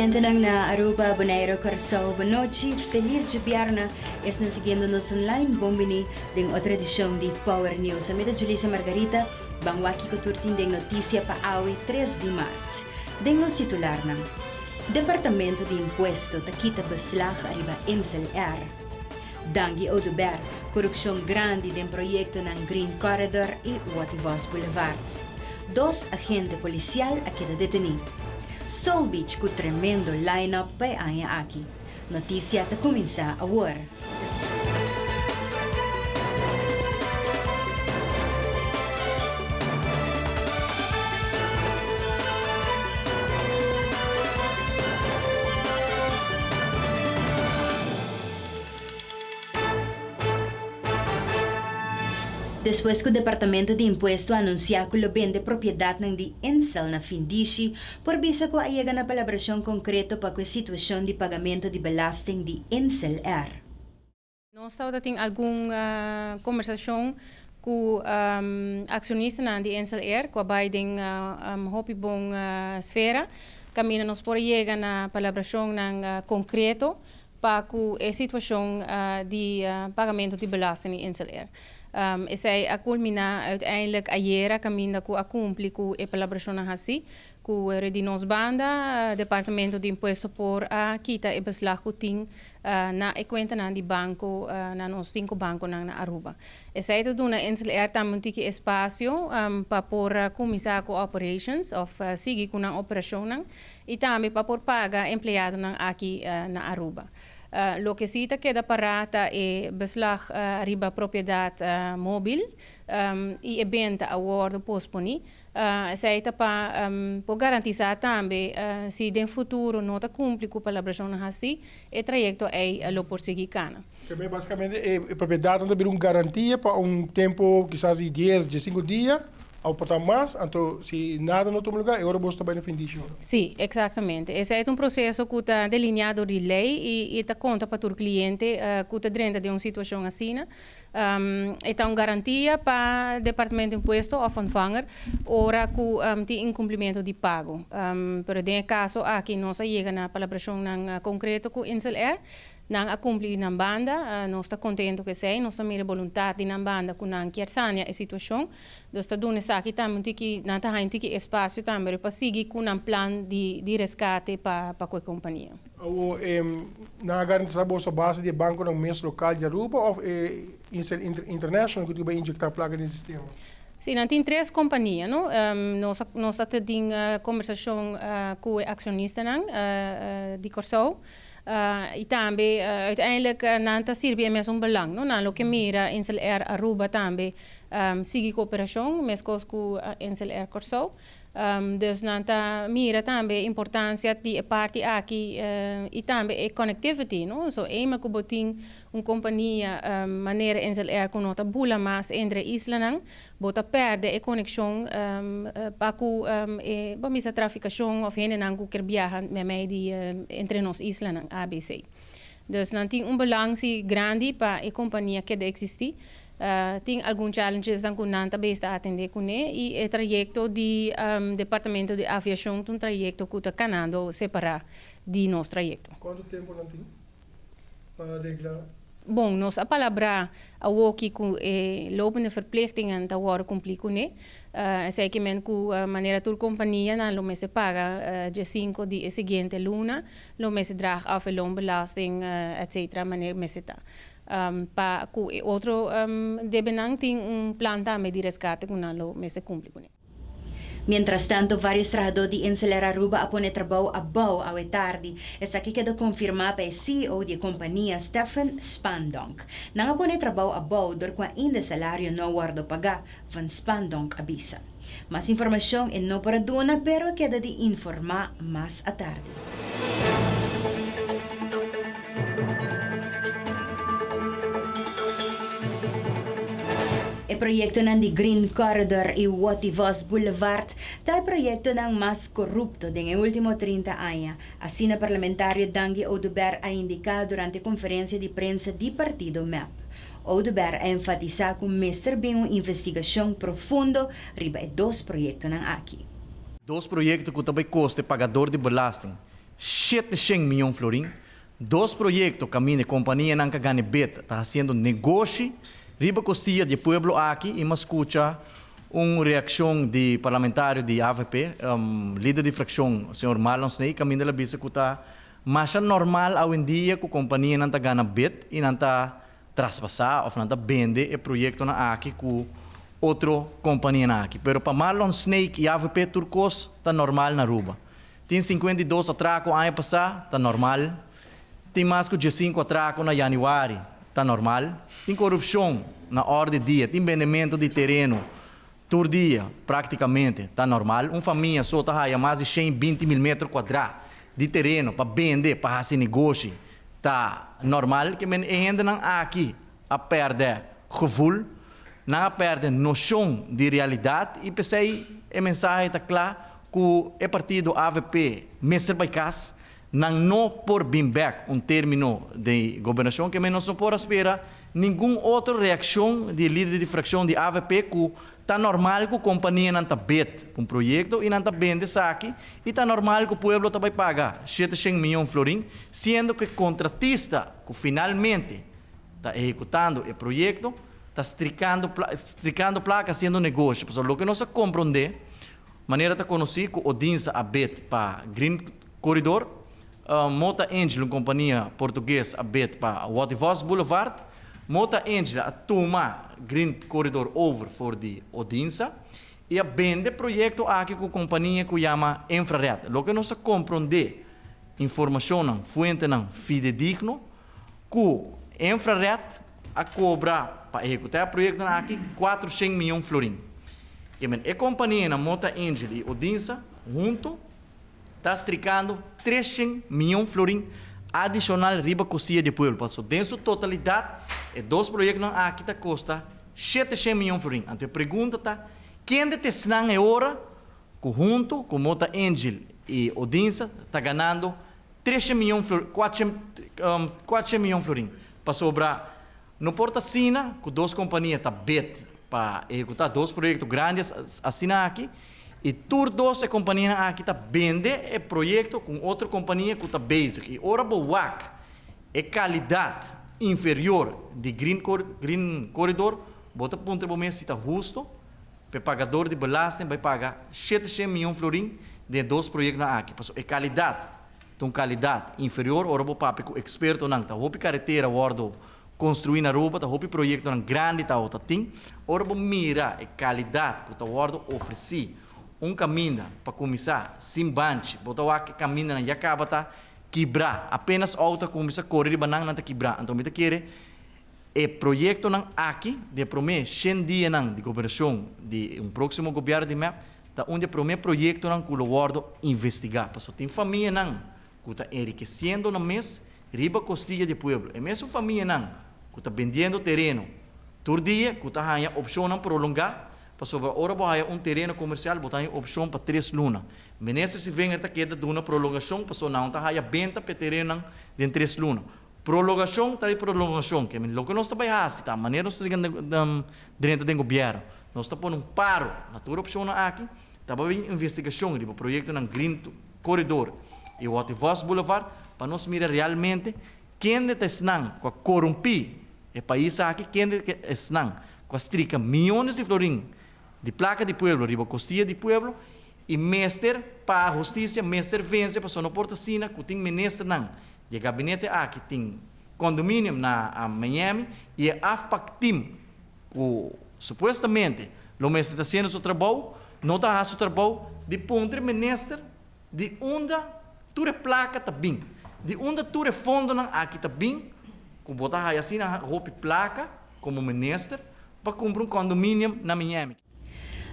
Televidentenan na Aruba, Bonaire, Kòrsou, bonochi, felis djobièrnè. Esnan siguiendo nos online, bon bini den otro edishon di Power News. Ami ta Julissa Margarita, ban wak kiko tur tin den notisia pa awe tres di mart. Den nos titularnan, Departamento di Impuesto ta kita beslag ariba Insel Air. Dangui Oduber, korupshon grandi den proyektonan Green Corridor i Watty Vos Boulevard. Dos agente polisial a keda detení. Soul Beach ku tremendo line-up pa e aña aki. Notisia ta kuminsá awor. Despues ku Departamento di Impuesto a anunsiá ku lo bende propiedatnan di Insel na Findishi, por bisa ku a yega na palabrashon konkreto pa ku e situashon di pagamento di belasting di Insel Air. Nos tabata tin algun kombersashon ku akshonistanan di Insel Air ku a bai den hopi bon sfera kaminda nos por a yega na palabrashonnan konkreto pa ku e situashon di pagamentu di belasting di Insel Air. Esei a kulminá uiteindelijk ayera kaminda ku a kumpli ku e palabrashonnan hasí ku di nos banda Departamento di Impuesto por a kita e beslag ku tin na e kuentanan di banko na nos sinku bankonan na Aruba. Esei ta duna Insel Air tambe un tiki espasio pa por kuminsá ku operations òf sigui ku nan operashonnan. I tambe pa por paga empleadonan aki na Aruba. Loke si ta keda pará ta e beslag riba propiedat mobil i e benta a wòrdu posponí. Esei ta pa por garantisá tambe si den futuro no ta kumpli ku palabrashonnan hasí, e trayekto ei lo por sigui kana. Kemey basikamente e propiedatnan ta bira un garantia pa un tempu kisas di dies, diesinku dia. Au por ta mas, anto si nada no tuma lugar, e ora boso ta bai na fin di shor. Sí, exactamente. Esei ta un proceso cu ta delineá dor di ley y e ta conta pa tur cliente cu ta drenta den un situacion asina. E ta un garantia pa Departamento di Impuesto of ontvanger ora cu tin incumplimiento di pago. Pero den e caso aki nos a yega na palabracionnan concreto cu Insel Air. Nan a cumpli di nan banda, nos ta contento cu esey, nos ta mira e boluntad di nan banda cu nan kier sania e situacion. Dus ta duna esaki tambe un tiki, nan ta haña un tiki espacio tambe pa sigui cu nan plan di di rescate pa pa cu e compania. Awo e nan a garantisa boso a base di e banconan mes local di Aruba of e international cu tin bay inyecta placa den e sistema? Si, nan tin tres compania, no. Nos a nos ta tin conversacion cu e accionistanan di Corsou. I tambe uiteindelijk nan ta sirbi e mesun belang, no? Nan lo ke mira Insel Air Aruba tambe sigui ku operashon meskos ku Insel Air Kòrsou. Dus nan ta mira tambe importansia di e parti aki i tambe e connectivity, no? So eenmaal ku bo tin un kompania manera Insel Air ku no ta bula mas entre e islanan, Bo ta pèrdè e konekshon pa ku e bo misa trafikashon òf hendenan ku kier biaha meimei di entre nos islanan abc. Dus nan tin un belang si grandi pa e kompania keda eksistí. Tin algun challengesnan ku nan ta bes ta atendé kuné i e trayekto di Departamento di Aviashon ta un trayekto ku ta kanando separá di nos trayekto. Kuantu tempu nan tin pa regla? Bon, nos a palabrá awoki ku e lopende verplichtingen ta wòrdu kumplí kuné. Esei ke men ku manera tur kompanianan lo mester paga dje sinku di e siguiente luna, lo mester draag af e loonbelasting etcetera manera mester ta. Pa ku e otro debenan tin un plan tambe di reskate ku nan lo mester kumpli kuné. Mientrastanto varios trahadó di InselAir Aruba a pone trabou abou awe tardi. Esaki keda konfirmá pa e ceo di e kompania, Stephen Spandonk. Nan a pone trabou abou dor ku ainda e salario no a wòrdu pagá, Van Spandonk a bisa. Mas informashon e no por a duna pero a keda di informá mas atardi. E proyektonan di Green Corridor i Watty Vos Boulevard ta e proyektonan mas korupto den e último 30 aña, asina parlamentario Dangui Oduber a indiká durante konferensia di prensa di partido mep. Oduber a enfatisá ku mester bin un investigashon profundo riba e dos proyektonan aki. Dos proyekto ku ta bai kosta e pagador di belasting. 700 miyon florin, dos proyecto caminda e companianan cu a gana e bid ta haciendo negoshi riba costia di e pueblo aki y mi a scucha un reaccion di parlamentario di avp, lider di fraccion señor Marlon Snake caminda el a bisa cu ta masha normal awendia cu companianan ta gana bid y nan ta traspasá òf nan ta bende e proyektonan aki ku otro kompanianan aki. Pero pa Marlon Snake i avp tur kos ta normal na Aruba. Tin 52 atrako aña pasá, ta normal. Tin mas ku 15 atrako na yanüari, ta normal. Tin korupshon na òrde dia, tin bendementu di tereno tur dia práktikamente, ta normal. Un famia so ta haya mas di 120 mil metro kuadrá di tereno pa bende pa hasi negoshi, ta normal. Ke men e hendenan aki a pèrdè gevoel, nan a pèrdè noshon di realidat i p'esei e mensahe ta kla ku e partido avp mester bai kas, nan no por bin bèk un término di gobernashon. Ke men nos no por a spera ningun otro reakshon di e lider di frakshon di avp ku ta normal ku kompanianan ta bid un proyekto i nan ta bende esaki i ta normal ku pueblo ta bai paga 700 miyon florin, siendo ku e kontratista ku finalmente ta ehekutando e proyekto ta strikando strikando plaka, hasiendo negoshi. Pasobra loke nos a komprondé, manera ta konosí ku Odinsa a bid pa Green Corridor, Mota Engil, un kompania portugues, a bid pa Watty Vos Boulevard. Mota Engil a tuma Green Corridor over for di Odinsa i a bende proyekto aki ku kompania ku yama Infrared. Loke nos a komprondé, informashonnan, fuentenan fidedigno, ku Infrared a kobra pa ehekutá e proyektonan aki 400 miyon florin. Ke men e kompanianan Mota Engil i Odinsa huntu ta strikando 300 miyon florin adishonal riba kostia di pueblo. Paso den su totalidat e dos proyektonan aki ta kosta 700 miyon florin. Anto e pregunta ta: kende ta esnan e ora ku huntu ku Mota Engil i Odinsa ta ganando 300 miyon florin, 400 miyon florin? Pasobra no por ta asina ku dos kompania ta bid pa ehekutá dos proyekto grandi asina aki i tur dos e kompanianan aki ta bende e proyekto ku un otro kompania ku ta bezig. I ora bo wak e kalidat inferior di Green Corridor, bo ta puntra bo mes si ta husto pa e pagador di belasting bai paga 700 miyon florin den e dos proyektonan aki. Pasobra e kalidat ta un kalidat inferior. Ora bo papia ku ekspertonan, ta hopi karetera wòrdu konstruí na Aruba, ta hopi proyektonan grandi ta ta tin. Ora bo mira e kalidat ku ta wòrdu ofresí, un kaminda pa kuminsá sin banchi, bo ta wak e kamindanan ya kaba ta kibrá. Apenas outo a kuminsá kore riba nan, nan ta kibrá. Anto mi ta kere e proyektonan aki di e promé 100 dianan di gobernashon di un próksimo gobièrnu di MEP ta un di e promé proyektonan ku lo wòrdu investigá. Pasobra tin famianan ku ta enrikesiendo nan mes riba kostia di pueblo. E mesun famianan ku ta bendiendo tereno tur dia, ku ta haña opshonnan prolongá, pasobra ora bo haña un tereno komersial bo ta haña opshon pa 3 luna. Minister Sevinger ta keda duna prolongashon pasobra nan ta haña benta pa e terenonan den 3 luna. Prolongashon trae prolongashon. Ke loke nos ta bai hasi ta manera nos ta drenta den gobièrnu, nos ta pone un paro na tur opshonnan aki. Ta bai bin investigashon riba proyektonan Green Corridor i Watty Vos Boulevard pa nos mira realmente kende ta esnan ku a korumpí e pais aki, kende ta esnan ku a strika miyones di florin di plaka di pueblo riba kostia di pueblo i mester pa hustisia, mester vense, pasobra no por ta asina ku tin ministernan di e gabinete aki tin condominium na Miami i e afpak team ku supuestamente lo mester ta hasiendo su trabou no ta hasi su trabou di puntra e minister di unda tur e plaka ta bin, di unda tur e fondonan aki ta bin ku bo ta haya asina hopi plaka komo minister pa kumpra un condominium na Miami.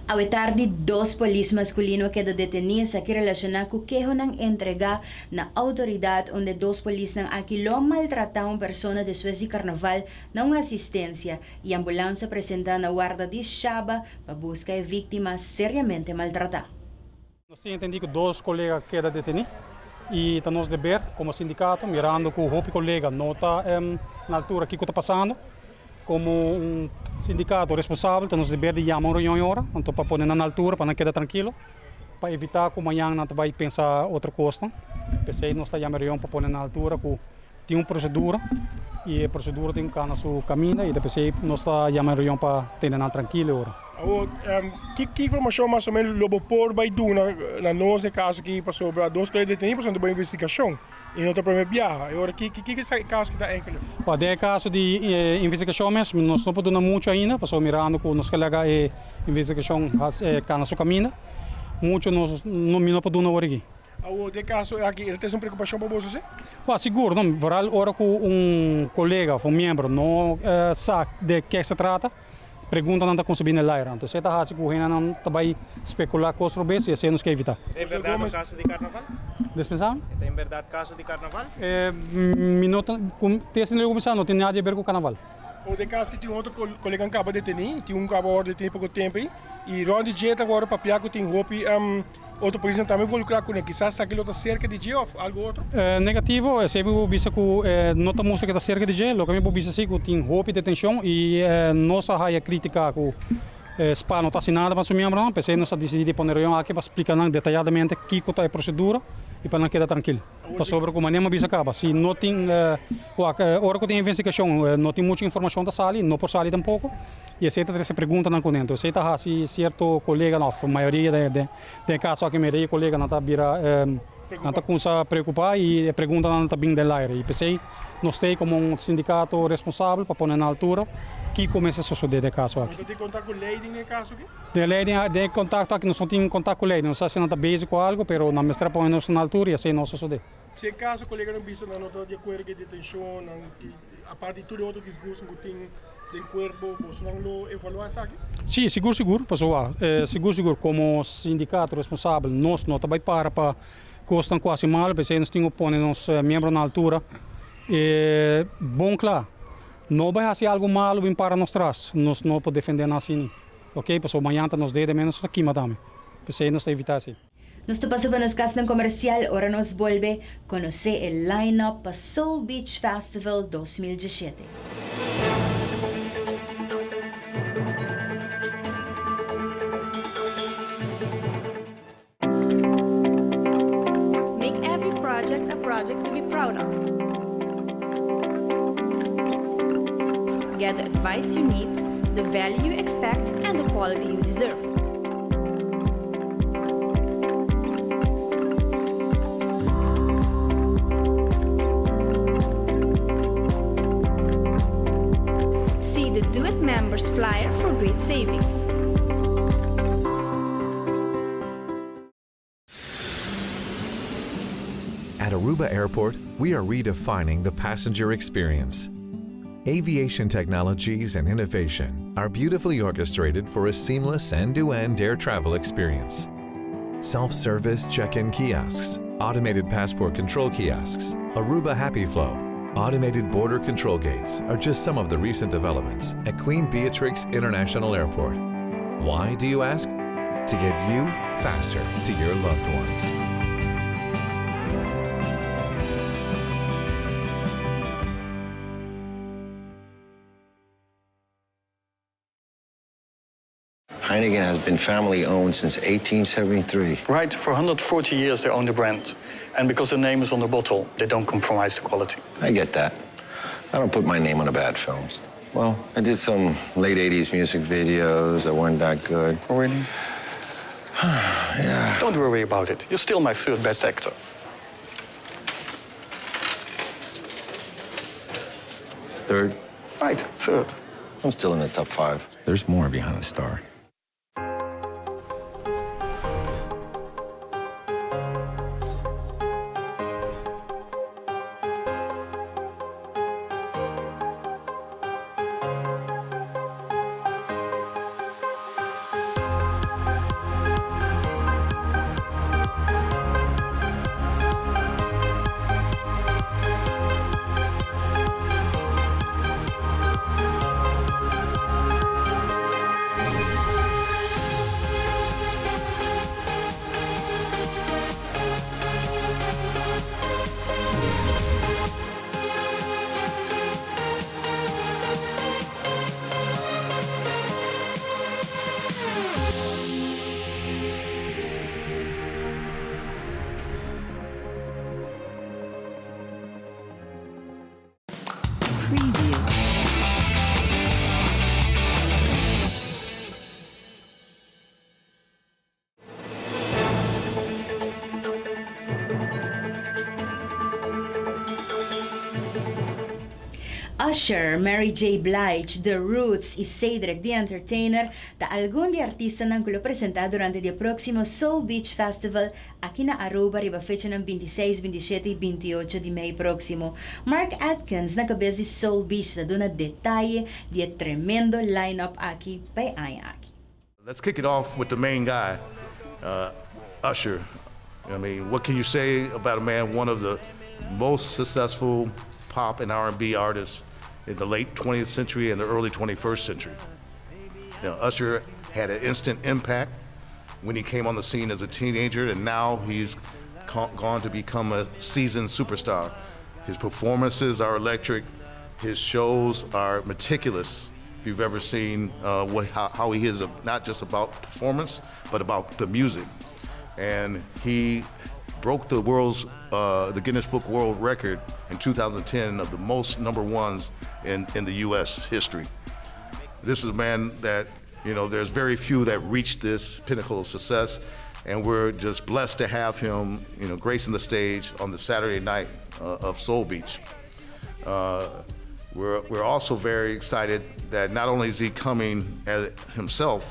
Awe tardi dos polis maskulino a keda detení, esaki relashoná ku kehonan entregá na outoridat unda e dos polisnan aki lo a maltratá un persona despues di karnaval na un asistensia i ambulans a presentá na warda di Shaba pa buska e víktima seriamente maltratá. Nos tin entendí ku dos kolega keda detení i ta nos deber komo sindikato, mirando ku hopi kolega no ta na altura kiko ta pasando, komo un sindikato responsabel ta nos deber di yama un reunion e ora, anto pa pone nan na altura pa nan keda trankilo. Pa evitá ku mañan nan ta bai pensa otro kosnan. P'esei nos ta yama e reunion pa pone na altura ku tin un prosedura i e prosedura tin ku kana su kaminda i ta p'esei nos ta yama e reunion pa tene nan trankil e ora. Awor, ki ki informashon mas o menos lo bo por bai duna na nos e kaso aki pasobra dos kla detení pasobra nan ta bai investigashon i no ta prome biaha. E ora ki ki ki e kaso ki ta enkele? Bon, den e kaso di investigashon mes nos no por duna muchu ainda pasobra mirando ku nos ke laga e investigashon kana su kaminda. Mucho nos no mi no por duna awor aki. Awor den caso aki el ta es un preocupacion pa boso si? Well sigur no, vooral ora cu un colega of un miembro no sa de ke se trata, preguntanan ta cuminsa bini el aire. Anto esey ta haci cu hendenan ta bay specula cos robes y esey nos ke evita. Ta en berdad un caso di carnaval? Dispensa? E ta en berdad caso di carnaval? Mi no ta, te esey lo cuminsa no tin nada di haber cu carnaval. O den caso cu tin otro colega caba deteni, tin un caba worde deteni poco tempo ey, y rond di dje ta worde papia cu tin hopi otro polisnan tambe involucra cune, kisas esaki lo ta cerca di dje of algo otro? Negativo, esey mi por bisa cu no ta mustra cu ta cerca di dje, loke mi por bisa si cu tin hopi detencion y nos a haya critica cu spa no ta haci nada pa su miembronan, p'esey nos a dicidi di pone reunion aki pa splica nan detayadamente kico ta e procedura y pa nan keda trankil. Pasobra ku manera mi a bisa kaba, si no tin wak, ora ku tin investigashon no tin muchu informashon ta sali, no por sali tampoko, i esei ta trese preguntanan kuné. Entonces esei ta hasi sierto koleganan òf mayoria den e kaso aki mayoria di koleganan ta bira nan ta kumsa preokupá i e preguntanan ta bin den laire. I p'esei nos ta ei komo un sindikato responsabel pa pone na altura kiko mester sosodé den e kaso aki. Bo ta tin kontak ku leiding den e kaso aki? Den ley den den e contacto aki nos no tin contact cu ley, nos sa si nan ta bezig cu algo pero nan mester a pone nos na altura y asey no a sosode. Si en caso coleganan bisa nan no ta di acuerdo cu e detencion, nan aparte di tur e otro disgusto cu tin den cuerpo, bosonan lo evalua esaki? Si, sigur sigur, pasobra sigur sigur como sindicato responsabel nos no ta bay para pa cosnan cu haci malo, p'esey nos tin cu pone nos miembronan na altura e bon cla. No bay haci algo malo bin para nos tras, nos no por defende nan asina. Ok, pasobra mañan ta nos dede menos ta kima tambe. P'esei nos ta evitá esei. Nos ta pasa pa nos kasnan komersial ora nos bolbe konosé e line-up pa Soul Beach Festival 2017. Make every project a project to be proud of. Get the advice you need, the value you expect and the quality you deserve. See the Do It Members flyer for great savings. At Aruba Airport, we are redefining the passenger experience. Aviation technologies and innovation are beautifully orchestrated for a seamless end-to-end air travel experience. Self-service check-in kiosks, automated passport control kiosks, Aruba Happy Flow, automated border control gates are just some of the recent developments at Queen Beatrix International Airport. Why, do you ask? To get you faster to your loved ones. Heineken has been family owned since 1873. Right, for 140 years they own the brand. And because the name is on the bottle, they don't compromise the quality. I get that. I don't put my name on a bad film. Well, I did some late 80s music videos that weren't that good. Oh, really? yeah. Don't worry about it. You're still my third best actor. Third? Right, third. I'm still in the top five. There's more behind the star. Usher, Mary J. Blige, The Roots y Cedric the Entertainer ta algun di e artistanan cu lo presenta durante e proximo Soul Beach Festival aki na Aruba riba fecha 26, 27 y 28 di mei proximo. Mark Atkins na cabes di Soul Beach ta duna detaye di e tremendo line-up aki pa e aña aki. Let's kick it off with the main guy, Usher. I mean, what can you say about a man, one of the most successful pop and R&B artists in the late 20th century and the early 21st century? Usher had an instant impact when he came on the scene as a teenager, and now he's gone to become a seasoned superstar. His performances are electric. His shows are meticulous. If you've ever seen how he is, not just about performance, but about the music. And he broke the Guinness Book World Record in 2010 of the most number ones in the U.S. history. This is a man that, there's very few that reach this pinnacle of success, and we're just blessed to have him gracing the stage on the Saturday night of Soul Beach. We're also very excited that not only is he coming as himself,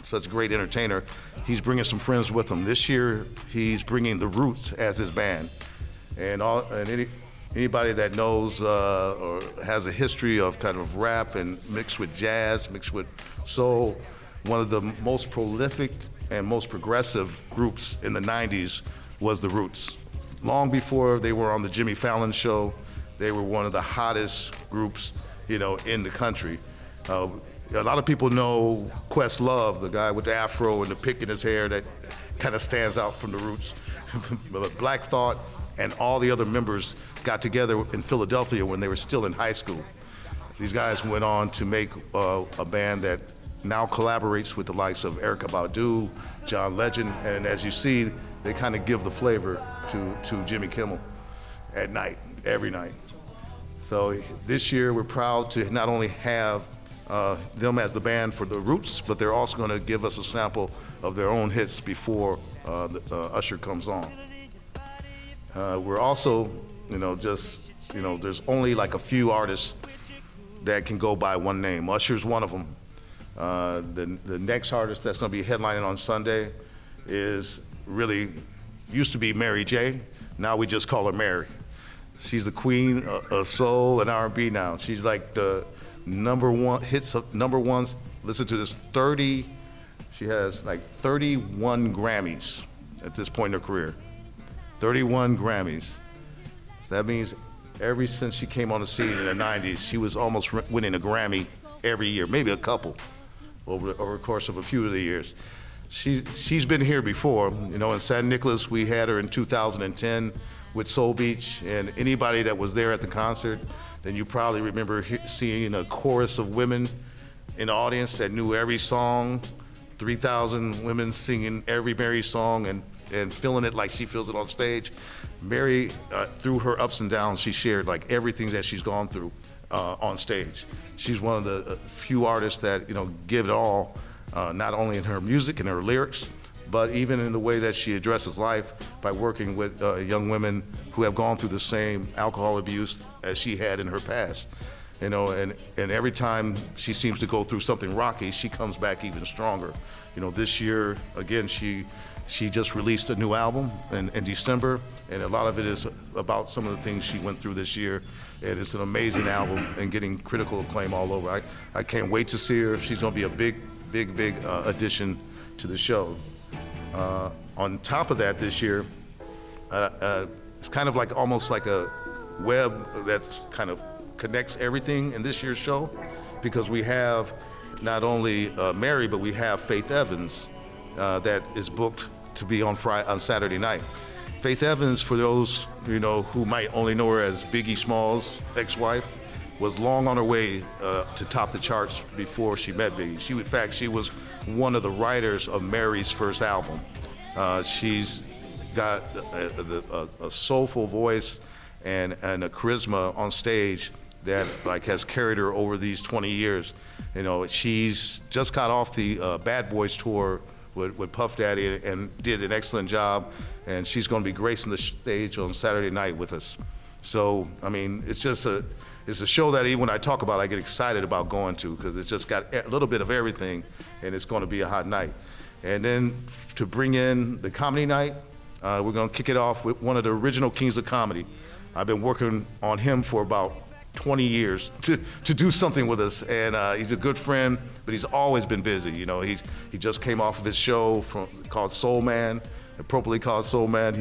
such a great entertainer, he's bringing some friends with him. This year, he's bringing The Roots as his band. And anybody that knows or has a history of kind of rap and mixed with jazz, mixed with soul, one of the most prolific and most progressive groups in the 90s was The Roots. Long before they were on the Jimmy Fallon show, they were one of the hottest groups in the country. A lot of people know Questlove, the guy with the afro and the pick in his hair that kind of stands out from the Roots. But Black Thought and all the other members got together in Philadelphia when they were still in high school. These guys went on to make a band that now collaborates with the likes of Erykah Badu, John Legend, and as you see, they kind of give the flavor to Jimmy Kimmel at night, every night. So this year we're proud to not only have them as the band for the Roots, but they're also going to give us a sample of their own hits before Usher comes on. We're also, just, there's only like a few artists that can go by one name. Usher's one of them. The next artist that's going to be headlining on Sunday is really, used to be Mary J. Now we just call her Mary. She's the queen of soul and R&B now. She's like the number one hits of number ones. Listen to this, 30. She has like 31 Grammys at this point in her career. 31 Grammys. So that means every since she came on the scene in the 90s, she was almost winning a Grammy every year, maybe a couple over the course of a few of the years. She's been here before. In San Nicolas, we had her in 2010 with Soul Beach, and anybody that was there at the concert, then you probably remember seeing a chorus of women in the audience that knew every song, 3,000 women singing every Mary song and feeling it like she feels it on stage. Mary, through her ups and downs, she shared like everything that she's gone through on stage. She's one of the few artists that give it all, not only in her music and her lyrics, but even in the way that she addresses life by working with young women who have gone through the same alcohol abuse as she had in her past. And every time she seems to go through something rocky, she comes back even stronger. This year, again, she just released a new album in December, and a lot of it is about some of the things she went through this year. And it's an amazing album and getting critical acclaim all over. I can't wait to see her. She's gonna be a big, big, big addition to the show. On top of that, this year, it's kind of like almost like a web that's kind of connects everything in this year's show, because we have not only Mary, but we have Faith Evans that is booked to be on Friday, on Saturday night. Faith Evans, for those who might only know her as Biggie Smalls' ex-wife, was long on her way to top the charts before she met Biggie. In fact, she was one of the writers of Mary's first album. She's got a soulful voice and a charisma on stage that has carried her over these 20 years. She's just got off the Bad Boys tour with Puff Daddy and did an excellent job, and she's going to be gracing the stage on Saturday night with us. So, I mean, it's just a, It's a show that even when I talk about, I get excited about going to because it's just got a little bit of everything, and it's going to be a hot night. And then to bring in the comedy night, we're going to kick it off with one of the original kings of comedy. I've been working on him for about 20 years to do something with us, and he's a good friend, but he's always been busy. He just came off of his show called Soul Man, appropriately called Soul Man.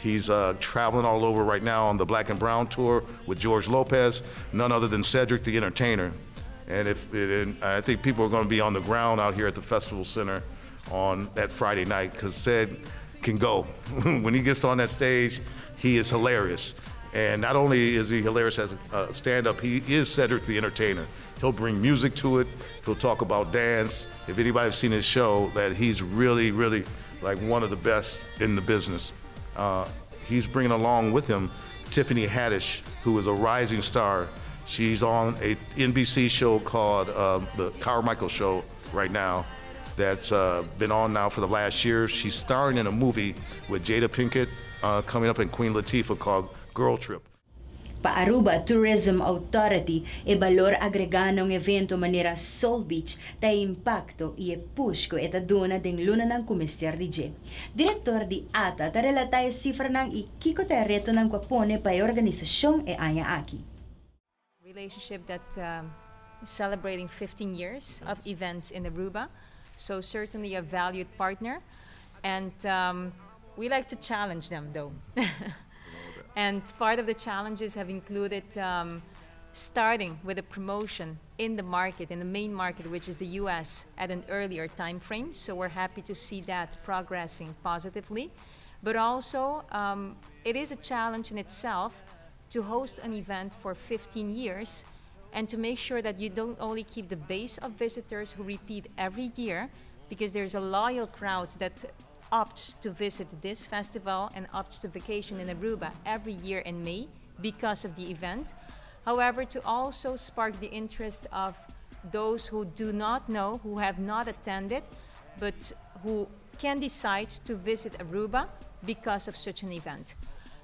He's traveling all over right now on the Black and Brown tour with George Lopez, none other than Cedric the Entertainer. And I think people are going to be on the ground out here at the Festival Center on that Friday night because Ced can go. When he gets on that stage, he is hilarious. And not only is he hilarious as a stand-up, he is Cedric the Entertainer. He'll bring music to it. He'll talk about dance. If anybody's seen his show, that he's really, really like one of the best in the business. He's bringing along with him Tiffany Haddish, who is a rising star. She's on a NBC show called the Carmichael Show right now that's been on now for the last year. She's starring in a movie with Jada Pinkett coming up in Queen Latifah called Girl Trip. Pa Aruba Tourism Authority, e balor agrega na un evento manera Soul Beach ta impacto y e push cu e ta duna den lunanan cu mester di dje. Director di ATA ta relata e cifranan y kico ta e retonan cu a pone pa e organisacion e aña aki. Relationship that is celebrating 15 years of events in Aruba, so certainly a valued partner. And we like to challenge them, though. And part of the challenges have included starting with a promotion in the market, in the main market, which is the US, at an earlier time frame. So we're happy to see that progressing positively. But also, it is a challenge in itself to host an event for 15 years and to make sure that you don't only keep the base of visitors who repeat every year, because there's a loyal crowd that opts to visit this festival and opts to vacation in Aruba every year in May because of the event. However, to also spark the interest of those who do not know, who have not attended, but who can decide to visit Aruba because of such an event.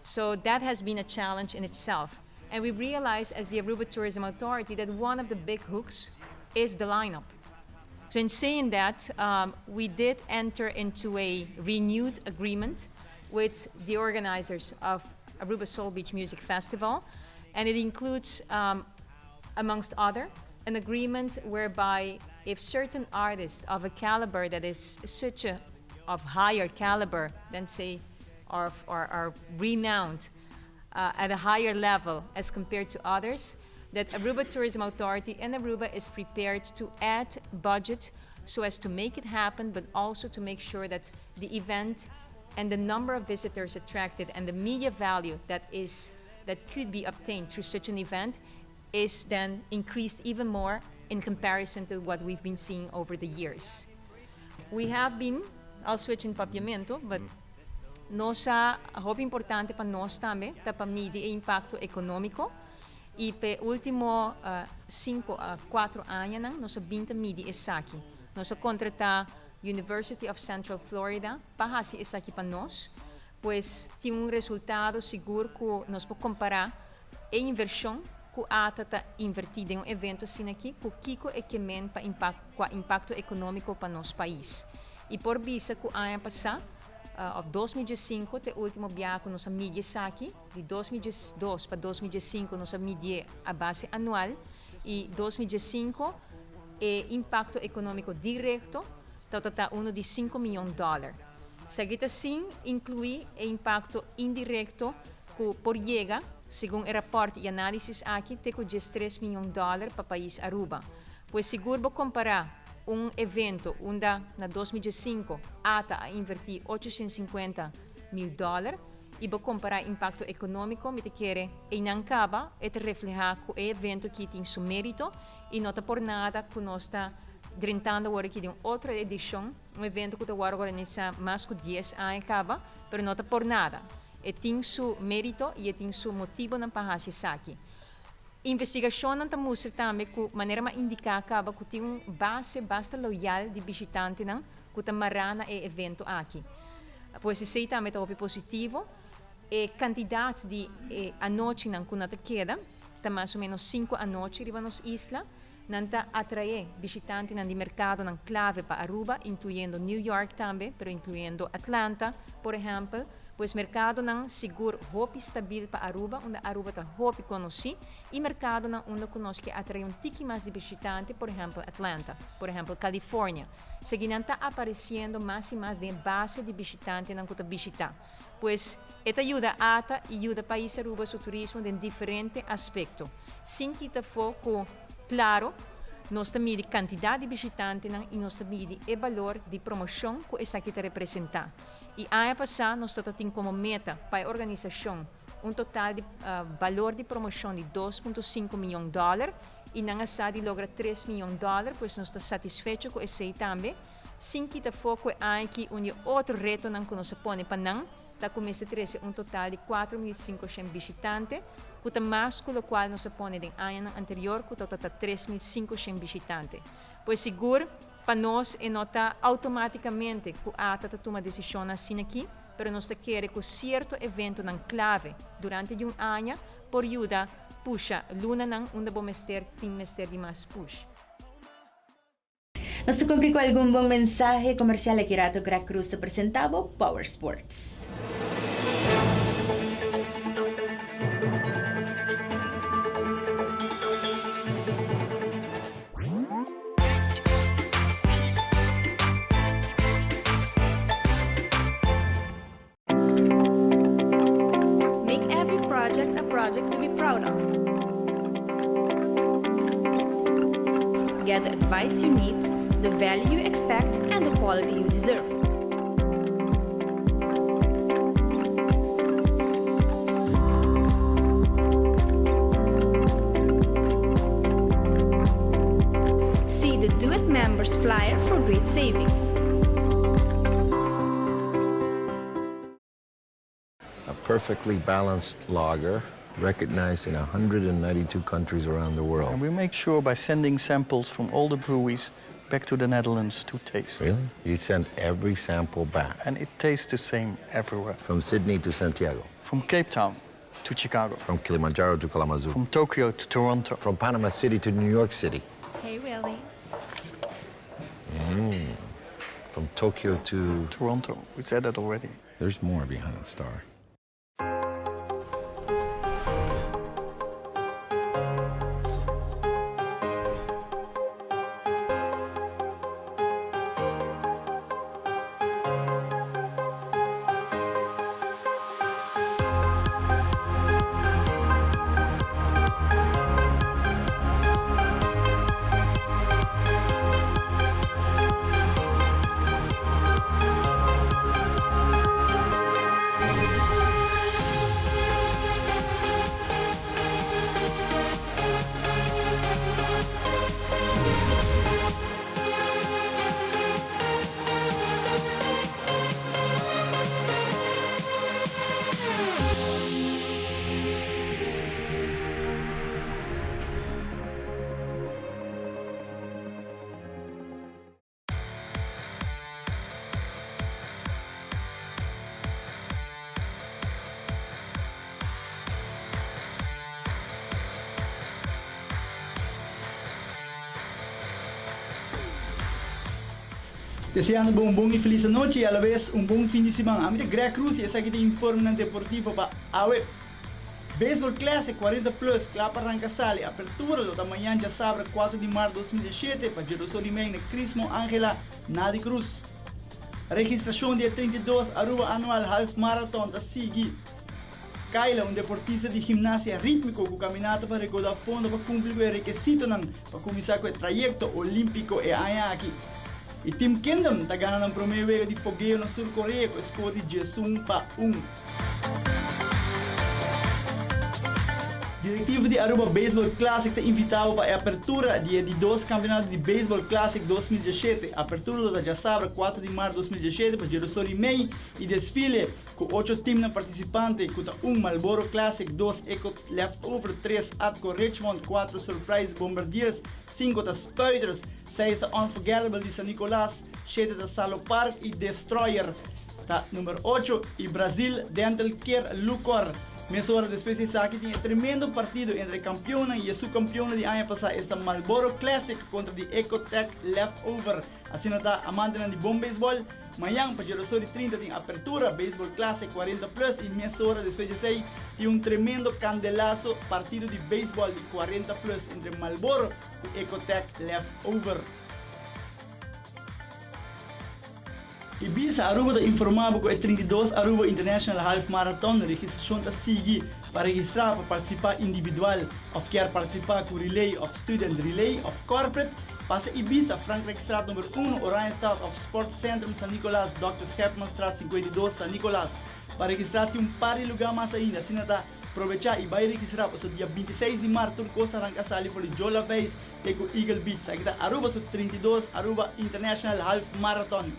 So that has been a challenge in itself. And we realize as the Aruba Tourism Authority that one of the big hooks is the lineup. So in saying that, we did enter into a renewed agreement with the organizers of Aruba Soul Beach Music Festival, and it includes, amongst other, an agreement whereby if certain artists of a caliber that is such a of higher caliber than, say, or renowned at a higher level as compared to others, that Aruba Tourism Authority and Aruba is prepared to add budget so as to make it happen, but also to make sure that the event and the number of visitors attracted and the media value that could be obtained through such an event is then increased even more in comparison to what we've been seeing over the years. We have been, I'll switch in Papiamento, but nos a hopi importante pa nos tambe, ta pa midi e impacto economico y pa ultimo 5 a 4 aña nos a bin ta midi esaki. Nos a contrata University of Central Florida pa haci esaki pa nos, pues tin un resultado sigur cu nos por compara e inversion cu ATA ta inverti den un evento asina aki, cu kico e kiermen pa impacto economico pa nos pais. Y por bisa cu aña pasa, of 2005, te ultimo biaha cu nos a midi esaki, di 2002 pa 2005 nos a midi a base anual, y 2005 e impacto economico directo ta uno di 5 miyon di dollar. Esaki ta sin inclui e impacto indirecto cu por yega, segun e rapport y analisis aki, te cu 3 miyon di dollar pa pais Aruba. Pues sigur bo compara un evento unda na 2005 ATA a inverti 850 mil dollar y bo compara impacto economico, mi ta kere einan caba e ta refleha cu e evento aki tin su merito y no ta por nada cu nos ta drentando awor aki den otro edicion, un evento cu ta organisa mas cu 10 aña caba, pero no ta por nada. E tin su merito y tin su motibonan pa esaki. Investigacion ta mustra tambe cu manera m'a indica caba cu tin un base basta loyal di bishitantenan cu ta mara na e evento aki. Pues esey tambe ta positivo. E cantidad di anochinan cu nan ta keda. ta mas o menos sinku anochi riba nos isla. Nan ta atraé bishitantenan di merkadonan klave pa Aruba, inkluyendo New York tambe, pero inkluyendo Atlanta, por ehèmpel. Pues merkadonan sigur hopi stabil pa Aruba, unda Aruba ta hopi konosí, i merkadonan unda ku nos ke atraé un tiki mas di bishitante, por ehèmpel Atlanta, por ehèmpel California. Sigui nan ta aparesiendo mas i mas den e base di bishitantenan ku ta bishitá. Pues, e ta yuda ata i yuda pais Aruba su turismo den diferente aspekto. Sin kita afó ku, klaro, nos ta midi kantidat di bishitantenan i nos ta midi e balor di promoshon ku esaki ta representá. I aña pasá nos ta tin komo meta pa e organisashon un total di balor di promoshon di dos punto sinku miyon dòler i nan a sa di logra tres miyon dòler, pues nos ta satisfecho ku esei tambe. Sin kita afó ku e aña aki un di e otro retonan ku nos a pone pa nan ta ku mester trese un total di 4500 bishitante, ku ta mas ku lokual nos a pone den añanan anterior ku tabata ta 3500 bishitante. Pues sigur pa nos e no ta outomátikamente ku ata ta tuma desishonnan asina aki, pero nos ta kere ku sierto eventonan klave durante di un aña por yuda pusha lunanan unda bo mester tin mester di mas push. Nos ta cumpli cu algun bon mensahe comercial aki rato Greg Cruz ta presenta bo Power Sports. Make every project a project to be proud of. Get the advice you need, the value you expect and the quality you deserve. See the Do It Members flyer for great savings. A perfectly balanced lager recognized in 192 countries around the world. And we make sure by sending samples from all the breweries back to the Netherlands to taste. Really? You send every sample back? And it tastes the same everywhere. From Sydney to Santiago? From Cape Town to Chicago. From Kilimanjaro to Kalamazoo. From Tokyo to Toronto. From Panama City to New York City. Hey, Willie. Mm. From Tokyo to... Toronto. We said that already. There's more behind the star. Deseando bo un bon y feliz anochi y alabes un bon fin di siman. Ami ta Greg Cruz y esaki ta informenan deportivo pa awe. Baseball Classic 40 Plus kla pa ranka sali. Apertura lo ta mañan djasabra 4 di mart 2017 pa djedoso di mei na Crismo Angela Nadi Cruz. Registracion di e 32 Aruba Annual Half Marathon ta sigui. Kayla, un deportista di gimnasia ritmiko ku kaminata pa rekoudá fondo pa kumpli ku e rekesitonan pa kuminsá ku e trayekto olímpiko e aña aki. I Team Kingdom ta gana nan promé wega di fogeo na Sur Korea ku e skor di diesun pa un. Direktivo di Aruba Baseball Classic ta invitá bo pa e apertura di e di dos kampeonato di Baseball Classic 2017. Apertura lo ta djasabra 4 di mart 2017 pa djedosor i mei i desfile Ku ocho timnan partisipante, ku ta un Marlboro Classic, dos Eco Leftover, tres Atco Richmond, kuatro Surprise Bombardiers, sinku ta Spuiters, seis ta Unforgettable di San Nicolas, shete ta Salo Park i Destroyer ta number ocho i Brazil Dental Care Lucor. Mesora despues di esaki tin e tremendo partido entre e kampionnan i e subkampionnan di aña pasá esta Marlboro Classic kontra di Ecotech Leftover. Asina ta amantenan di bon beisbòl. Mañan pa djeroso di 30 tin apertura Beisbòl Classic 40 Plus i mesora despues di esei tin un tremendo kandelaso partido di beisbòl di 40 Plus entre Marlboro ku Ecotech Leftover. Ibisa Aruba ta informa bo cu e 32 Aruba International Half Marathon registracion ta sigui. Pa registra pa participa individual of kier participa cu relay of student relay of corporate, pasa Ibisa, Frankrijkstraat number uno, Oranjestad of Sport Centrum San Nicolas, Dòkter Schepmanstraat 52, San Nicolas. Pa registra tin un par di lugar mas ainda, asina ta probecha y bay registra pasobra dia 26 di mart tur cos ta ranca sali for di Joe Laveist te cu Eagle Beach. Esaki ta Aruba su 32 Aruba International Half Marathon.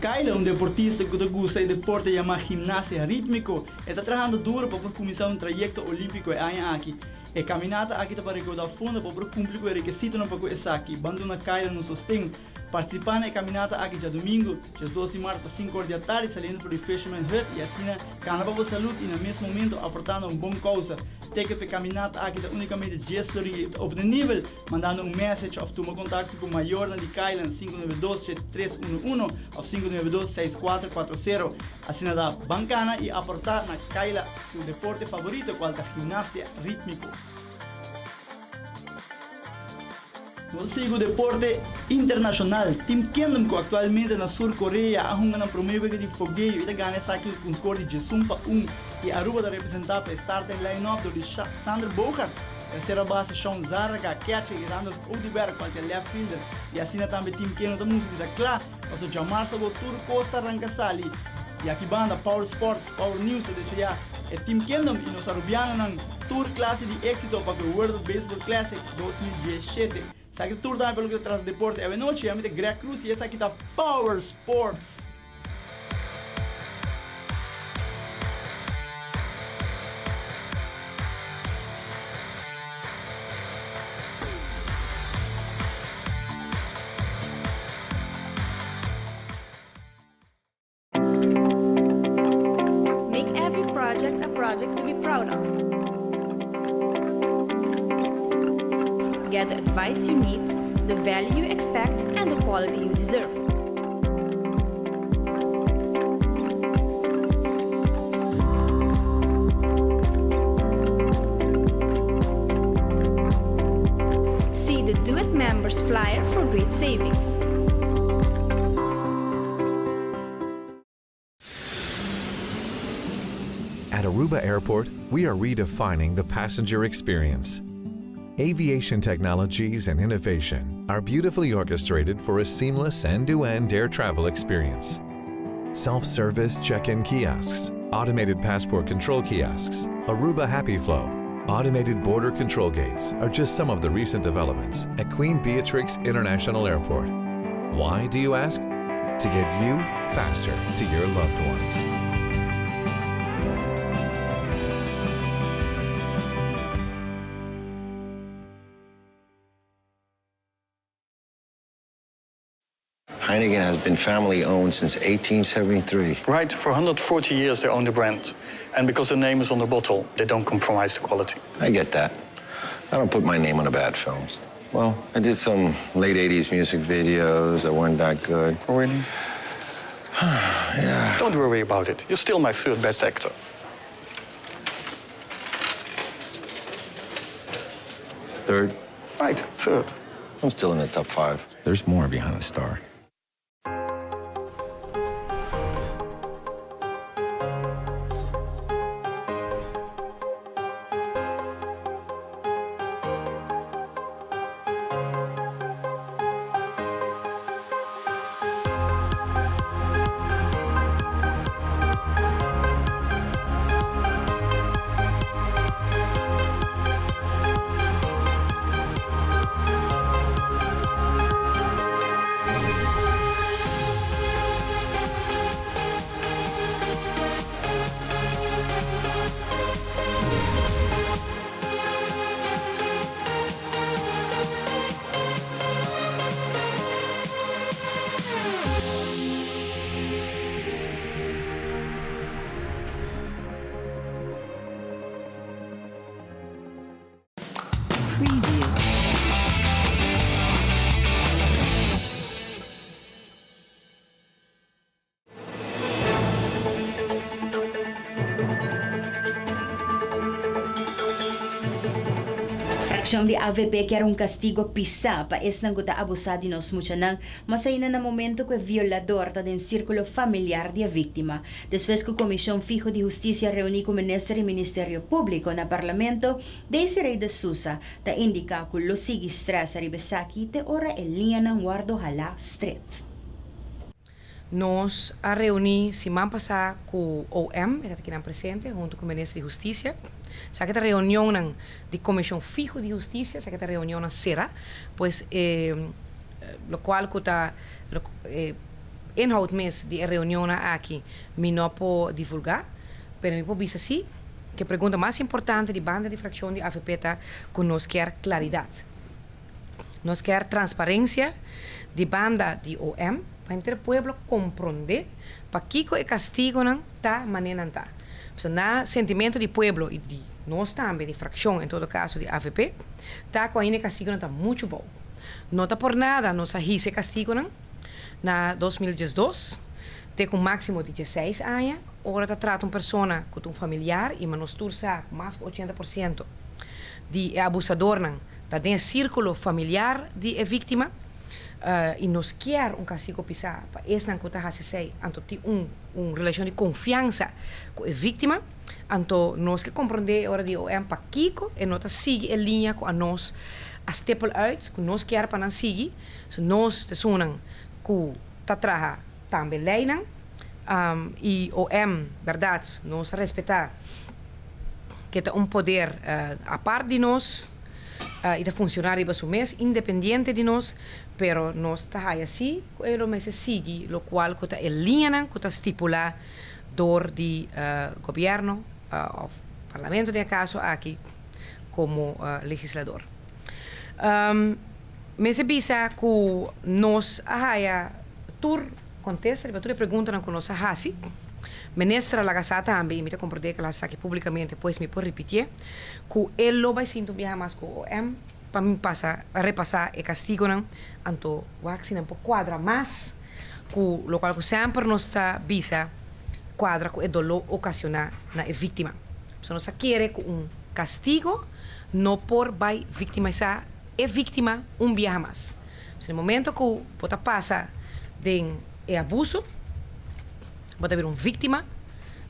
Kayla, un deportista cu ta gusta e deporte yama gimnasia ritmico, e ta trahando duro pa por cuminsa un trayecto olimpico e aña aki. E caminata aki ta pa recauda fondo pa por cumpli cu e rekesitonan pa cu esaki. Ban duna Kayla nos sosten. Partisipá na e kaminata aki djadumingu, 12 di mart pa 5 or di atardi saliendo for di Fisherman Hut i asina gana pa bo salud i na mes momento aportando un bon kousa. Ticket pa e kaminata aki ta unikamente 10 florin i ta optenibel mandando un message of tuma kontakto ku mayornan di Kylan 592 7311 of 592 6440. Asina ta ban kana i aportá na Kyla su deporte favorito kual ta gimnasia ritmiko. Nos ta sigui ku deporte internashonal. Team Kingdom ku aktualmente na Sur Korea a hunga nan promé wega di fogeo i ta gana esaki ku un skor di 11 pa un i Aruba ta representá pa e starting line-up dor di Sander Bogaerts, tersera base Shawn Zarraga, catcher i Randolph Oduber kual ta e left fielder i asina tambe Team Kingdom ta mustra di ta kla paso djamarsa bo tur kos ta ranka sali di aki banda Power Sports Power News ta deseá e Team Kingdom i nos Arubianonan tur klase di éksito pa ku e World Baseball Classic 2017. Esaki ta tur tambe pa loke ta trata deporte awe nochi. Ami ta Greg Cruz i esaki ta Power Sports. Make every project a project to be proud of. Get the advice you need, the value you expect, and the quality you deserve. See the Do It Members flyer for great savings. At Aruba Airport, we are redefining the passenger experience. Aviation technologies and innovation are beautifully orchestrated for a seamless end-to-end air travel experience. Self-service check-in kiosks, automated passport control kiosks, Aruba Happy Flow, automated border control gates are just some of the recent developments at Queen Beatrix International Airport. Why, do you ask? To get you faster to your loved ones. Heineken has been family owned since 1873. Right, for 140 years they own the brand. And because the name is on the bottle, they don't compromise the quality. I get that. I don't put my name on a bad film. Well, I did some late 80s music videos that weren't that good. Oh, really? yeah. Don't worry about it. You're still my third best actor. Third? Right, third. I'm still in the top five. There's more behind the star. Fraccion di avp kier un castigo pisa pa esnan cu ta abusa di nos muchanan, mas ainda na momento cu e violador ta den circulo familiar di e victima. Despues cu Comision Fiho di Husticia reuni cu Minister y Ministerio Publico na Parlamento, Desiree de Sousa ta indica cu lo sigui stress ariba esaki te ora e liñanan wordo hala stret. Nos a reuní siman pasá ku OM, e ta kinan presente, huntu ku Minister di Hustisia. Esaki ta reunionnan di Komishon Fiho di Hustisia, esaki ta reunionnan será, pues e lokual ku ta e inhoud mes di e reunionnan aki mi no por divulgá, pero mi por bisa sí ku e pregunta mas importante di banda di frakshon di avp ta ku nos kier klaridat. Nos kier transparencia di banda di OM pa henter pueblo compronde pakico e castigonan ta mane nan ta. Pasobra na sentimento di pueblo y di nos tambe, di fraccion en todo caso di avp, ta cu ainda e castigonan ta mucho bou. No ta por nada nos a hisa e castigonan na 2012 te cu maximo di dieseis aña ora ta trata un persona cu ta un familiar y ma nos tur sa cu mas cu 80% di e abusadornan ta den e sírkulo familiar di e víktima i nos kier un kastigo pisá pa esnan ku ta hasi esei, anto tin un un relashon di konfiansa ku e víktima, anto nos ke komprondé e ora di OM pakiko e no ta sigui e liña ku anos a stipel uit ku nos kier pa nan sigui, so nos ta esunnan ku ta traha tambe leinan i OM bèrdat nos a respetá ke ta un poder apart di nos i ta funciona riba su mes independiente di nos, pero nos ta haya si cu e lo mester sigui locual cu ta e liñanan cu ta stipula door di gobierno of parlamento den e caso aki como legislador. Mester bisa cu nos a haya tur contesta riba tur e preguntanan cu nos a haci. Minister a laga sa tambe, y mi ta comprende cu el a haci esaki publicamente, pues mi por ripitié, cu e lo bay sinti un biaha mas cu OM pa mi pasa repasa e castigonan, anto wak si nan por cuadra mas cu locual cu semper nos ta bisa cuadra cu e dolor ocasiona na e victima. Pasobra nos ta kere cu un castigo no por bay victimisa e victima un biaha mas. Pasobra e momento cu bo ta pasa den e abuso, bo ta bira un víktima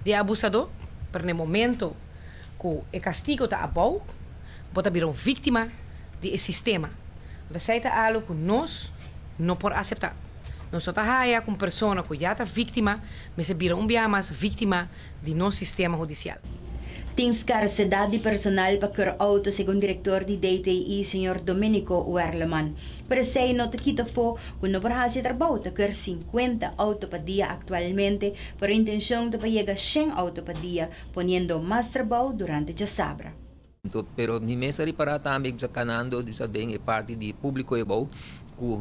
di e abusadó, pero na e momento ku e kastigo ta abou, bo ta bira un víktima di e sistema. Anto esei ta algu ku nos no por aseptá. Nos no ta haya ku un persona ku ya ta víktima mester bira un biaha mas víktima di nos sistema hudisial. Tin skarsedat di personal pa keur outo, segun direktor di DTI, señor Domenico Werleman. Pero esei no ta kita afó ku no por hasi e trabou, ta keur sinkuenta outo pa dia aktualmente, pero intenshon ta pa yega shen outo pa dia, poniendo mas trabou durante djasabra. Pero mi mes a ripará tambe ku ta kanando den e parti di públiko ebou ku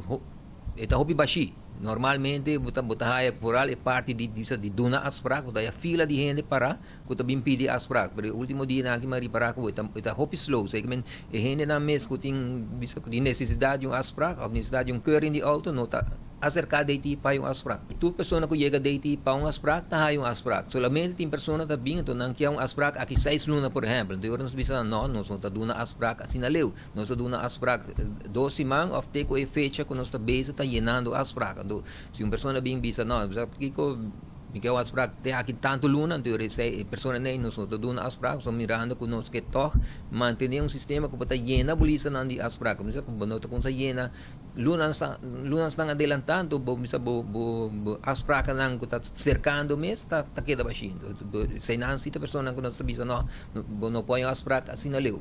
e ta hopi bashí. Normalmente bo ta bo ta haya vooral e parti di bisa di duna afsprak, bo ta haya fila di hende pará ku ta bin pidi afsprak. Pero e último dianan aki mi a ripará ku e ta e ta hopi slow. Esei ke men e hendenan mes ku tin bisa ku tin nesesidat di un afsprak òf nesesidat di un keuring di outo no ta aserká DT pa un afsprak. Tur persona ku yega DT pa un afsprak ta haya un afsprak. Solamente tin persona ta bin anto nan kia un afsprak aki seis luna por ehèmpel. Anto e ora nos bisa nan no, nos no ta duna afsprak asina leu. Nos ta duna afsprak dos siman òf te ku e fecha ku nos ta bezig ta yenando afsprak. Anto si un persona bin bisa no, sa kiko mi ke un afsprak te aki tantu luna, anto e persona nei nos no ta duna afsprak pasobra mirando ku nos ke tòg mantené un sistema ku bo ta yena bo listanan di afsprak. Bo sa ku bo no ta kumsa yena lunan lunan stan adelantá anto bo bisa bo bo bo afsprakennan ku ta serkando mes ta ta keda bashí. Eseinan si ta personanan ku nos ta bisa no bo no por haña un afsprak asina leu.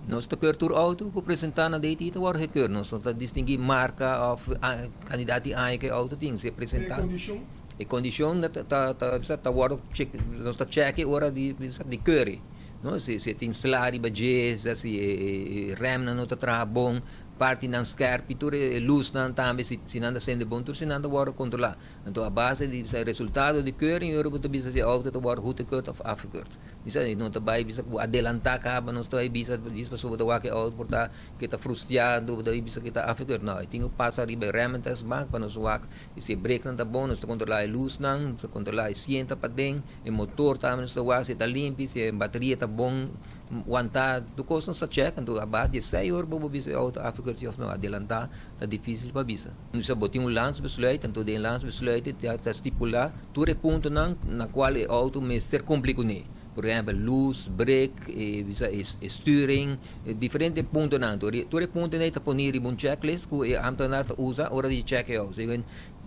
Nos ta keur tur auto ku presentá na DT ta wòrdu gekeur. Nos no ta distinguí marka òf kandidat di aña ku e auto tin. Si e presentá. E kondishon? E kondishon ta ta ta bisa ta wòrdu chek nos ta chèk e ora di bisa di keur e no. Si si e tin sla riba dje, si e rèmnan no ta traha bon, partinan skèrpi, tur e lusnan tambe si si nan ta sende bon tur si nan ta wòrdu kontrolá. Anto a base di bisa e resultado di keuring e ora bo ta bisa si e auto ta wòrdu goedgekeurd òf afgekeurd. Bisa e no ta bai bisa ku adelantá kaba nos ta bai bisa djis pasobra bo ta wak e outo por ta ke ta frustiá anto bo ta bai bisa ke ta afgekeurd. No, e tin ku pasa riba e remmentestbank pa nos wak si e breknan ta bon, nos ta kontrolá e lusnan, nos ta kontrolá e sienta paden, e motor tambe nos ta wak si e ta limpi, si e bateria ta bon. wantá, tur kos nos ta chèk, anto a base di esei ora bo por bisa e outo afgekeurd si òf no, adelantá ta difísil pa bisa. Bisa bo tin un landsbesluit, anto den e landsbesluit ta stipulá tur e puntonan na kual e outo mester kumpli kuné. Por ehèmpel, lus, brek, e bisa e sturing, diferente puntonan. Tur e puntonan ei ta poní riba un checklist ku e ámtenar ta usa ora di chèk e outo.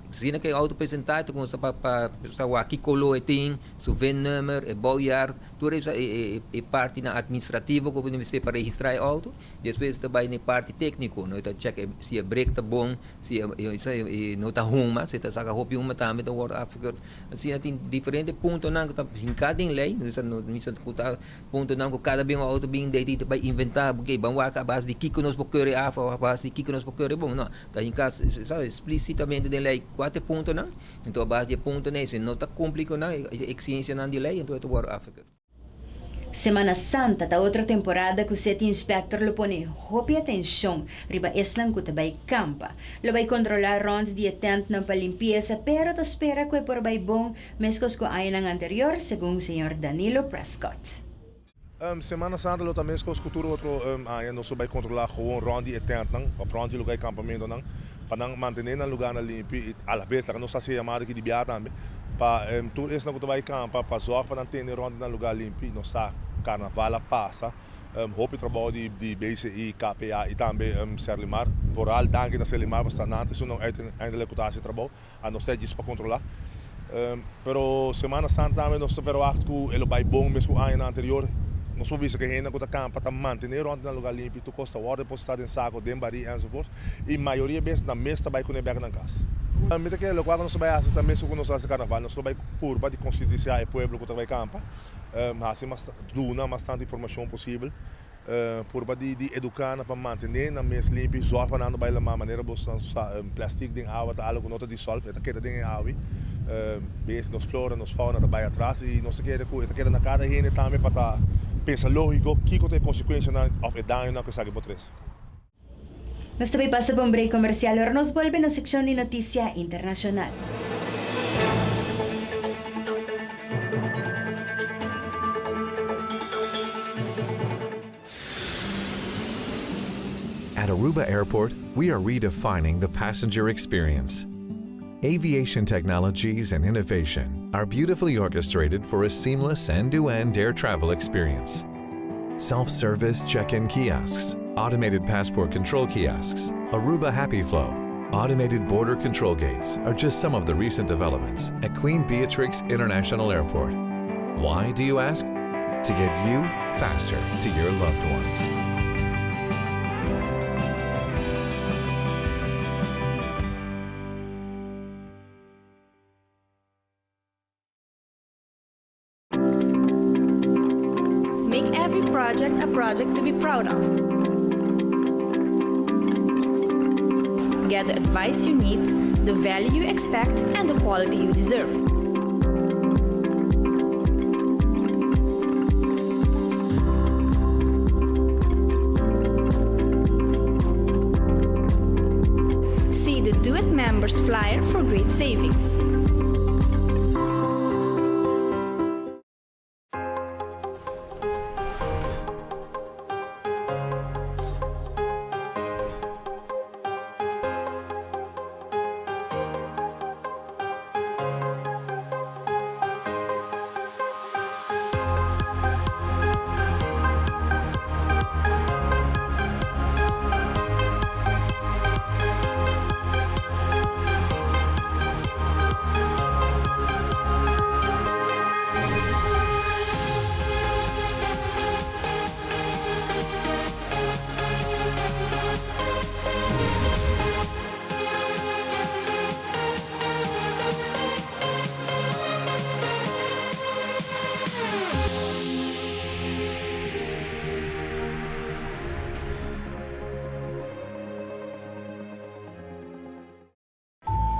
Asina ku e outo presentá e ta kuminsá pa pa sa wak ki koló e tin, su V-nummer, e bouwjaar, tur e e partinan atministrativo ku bo mester pa registrá e outo. Despues e ta bai na e parti tékniko, no? E ta chèk si e brek ta bon, si e no ta huma, si e ta saka hopi huma tambe ta wòrdu afgekeurd. Asina tin diferente puntonan ku ta hinká den lei, no mester ku ta puntonan ku kada bin un outo bin dei ta bai inventá, oke ban wak a base di kiko nos por kere af òf a base di kiko nos por kere bon, no. Ta hinká eksplísitamente den lei kua ta e puntonan, enton a base di e puntonan ei si no ta kumpli ku nan e eksigensianan di lei enton e ta wòrdu afgekeurd. Semana Santa ta otro temporada ku City Inspector lo pone hopi atenshon riba esnan ku ta bai kampa. Lo bai kontrolá rònt di e tèntnan pa limpiesa pero ta spera ku e por bai bon meskos ku añanan anterior, segun señor Danilo Prescott. Semana Santa lo ta meskos ku tur otro aña. Nos lo bai kontrolá gewoon rònt di e tèntnan òf rònt di lugá di kampamentonan pa nan mantené nan lugánan limpi i alaves laga nos hasi e yamada aki di bia tambe pa tur esnan ku ta bai kampa pa zòrg pa nan tene rònt di nan lugá limpi. Nos sa karnaval a pasa, hopi trabou di BCI, KPA i tambe Serlimar. Vooral danki na Serlimar pasobra nan ta esun uiteindelijk ku ta hasi e trabou. A nos ta djis pa kontrolá. Pero Semana Santa tambe nos ta verwagt ku e lo bai bon mes ku añanan anterior. Nos por bisa ku e hendenan ku ta kampa ta mantené rònt nan lugá limpi, tur kos ta wòrdu depositá den sako, den barí enzovoort. I mayoria bes nan mes ta bai kuné bèk nan kas. Mi ta kere lokual ku nos ta bai hasi ta mes ku nos a hasi karnaval. Nos lo bai purba di konsientisá e pueblo ku ta bai kampa, hasi mas duna mas tantu informashon posibel. Purba di di eduká nan pa mantené nan mes limpi, zòrg pa nan no bai lamá manera bo sa plastic den awa ta algu ku no ta disòlf, e ta keda den e awi. Bes nos flora, nos fauna ta bai atras i nos ta kere ku e ta keda na kada hende tambe pa ta pensa lógiko kiko ta e konsekuensianan òf e dañonan ku esaki por trese. Nos ta bai pasa pa un break comercial ora nos bolbe na seccion di noticia internacional. At Aruba Airport, we are redefining the passenger experience. Aviation technologies and innovation are beautifully orchestrated for a seamless end-to-end air travel experience. Self-service check-in kiosks, automated passport control kiosks, Aruba Happy Flow, automated border control gates are just some of the recent developments at Queen Beatrix International Airport. Why, do you ask? To get you faster to your loved ones. Make every project a project to be proud of. Get the advice you need, the value you expect, and the quality you deserve. See the Do It Members flyer for great savings.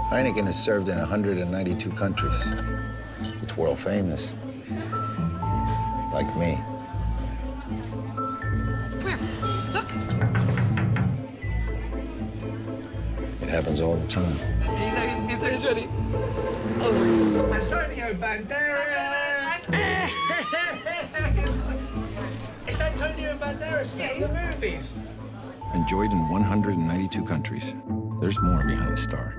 Heineken has served in 192 countries. It's world famous. Like me. Come here. Look. It happens all the time. He's, he's, he's ready. Oh. Antonio Banderas. Antonio Banderas from the movies. Enjoyed in 192 countries. There's more behind the star.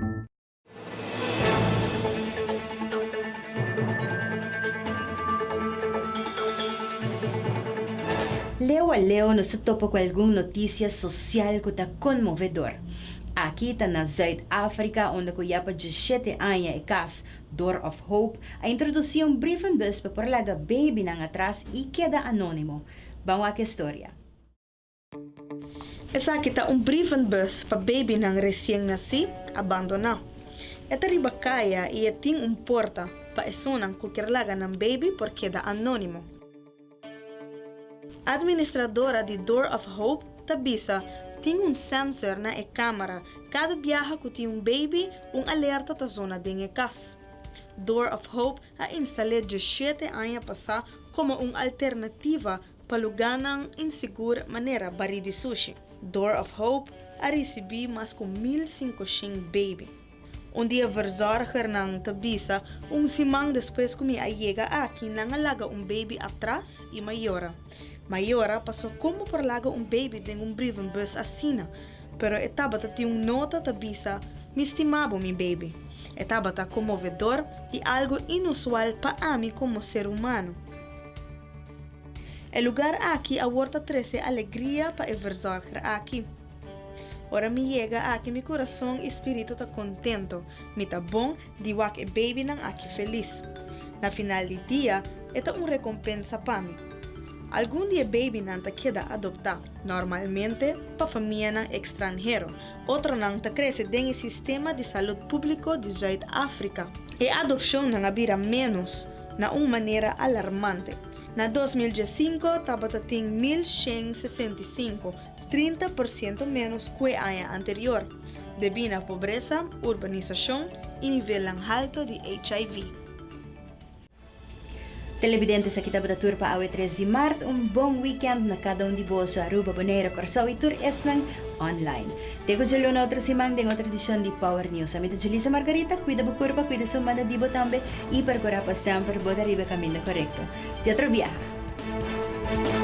Leu a leu nos ta topa ku algun notisia sosial ku ta konmovedor. Aki ta na Zuid Afrika unda ku ya pa djeshete aña e kas Door of Hope a introdusí un brievenbus pa por laga babynan atras i keda anónimo. Ban wak e storia. Esaki ta un brievenbus pa babynan resien nasí abandoná. E ta riba kaya i e tin un porta pa esunnan ku kier laga nan baby por keda anónimo. Administradora di Door of Hope ta bisa tin un sensor na e kámara kada biaha ku tin un baby un alerta ta zona den e kas. Door of Hope a instal'é djeshete aña pasá komo un alternativa pa lugánan insigur manera barí di sushi. Door of Hope a risibí mas ku 1500 baby. Un di e verzorgernan ta bisa, Un siman despues ku mi a yega aki nan a laga un baby atras i m'a yora. M'a yora paso kon bo por laga un baby den un brievenbus asina? Pero e tabata tin un nota ta bisa, Mi stima bo, mi baby. E tabata konmovedor i algu inusual pa ami komo ser humano. E lugar aki awor ta trese alegria pa e verzorger aki. Ora mi yega aki mi kurason i spiritu ta kontento, mi ta bon di wak e babynan aki felis. Na final di dia e ta un rekompensa pa mi. Algun di e babynan ta keda adoptá, normalmente pa famianan ekstranhero, otronan ta krese den e sistema di salud públiko di Zuid Afrika. E adopshonnan a bira ménos na un manera alarmante. Na 2015 tabata tin 1165 30% ménos ku e aña anterior, debí na pobresa, urbanisashon i nivelnan haltu di HIV. Televidente esaki tabata tur pa awe 3 di mart. Un bon weekend na kada un di boso, Aruba, Bonaire, Kòrsou i tur esnan online. Te ku djaluna otro siman den otro edishon di Power News. Ami ta Julissa Margarita, kuida bo kurpa, kuida su manda di bo tambe i perkurá pa semper bo ta riba e kaminda korekto. Te otro biaha!